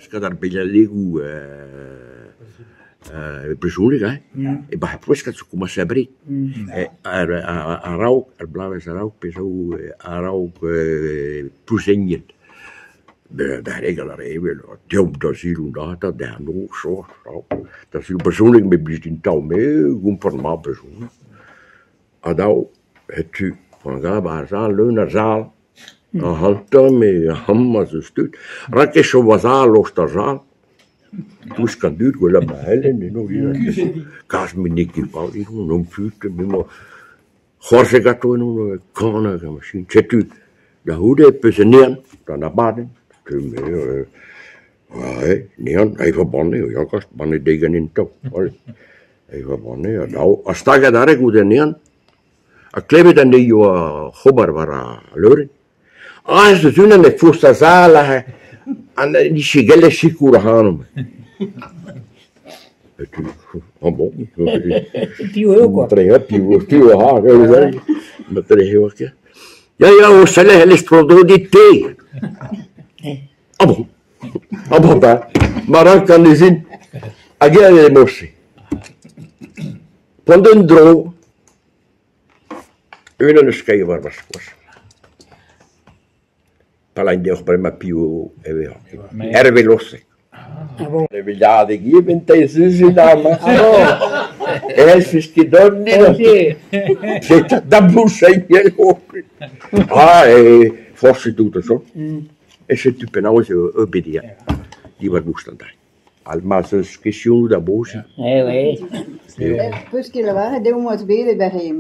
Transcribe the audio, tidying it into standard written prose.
Gant ar beilhadegoù brezhoneg aze e-barzh ar Ploueskad zo komañset abred a-raok ar bloavezh a-raok pe zaou a-raok Plouzeniel. Deomp da selaou 'ta da noz da selaou brezhoneg me 'blij din atav me 'gompren mat brezhoneg ha dao setu 'ba ar sal leun ar sal ac'hanta me amañ 'z eus tud rak e chom a-sav lost ar sal e-touesk an dud gwellañ ma c'hellen eno kalz met n'eo ket fall eno m'emañ c'hoarzhet ganto eno kanañ hag ar machin setu da c'houde 'peus un ehan d'an abadenn setu me un ehan evañ ur banne ya banne te ganin atav evañ ur banne ha dao ha stagañ adarre goude an ehan ha klevet anezhi oc'h ober war al leurenn. Aze 'z eus unan e forzh ar sal aze ha en dije gallet sikour ac'hanomp. Setu ah bon Piv eo kwa ? Piv eo marteze e oa ket. Ya ya o sellet e tro-dro dit-te ! Ah bon ah bon ben ma rankan ez in hag eñ eo morse. Pont un dro unan eus skeiñ war ma skoaz. Pa lârin deoc'h bremañ piv e eo Herve Lossec. Ah bon. Beilhadeg ivez 'benn teir sizhun amañ. E c'hellfes ket dont da Blouzeniel Ah forzh tout a zo. E setu penaos eo bet diwar-goust an dra. Ha ma'z eus kesioù da boziñ. Eh oui. 'Peus ket lavaret deomp 'oas bet e-barzh.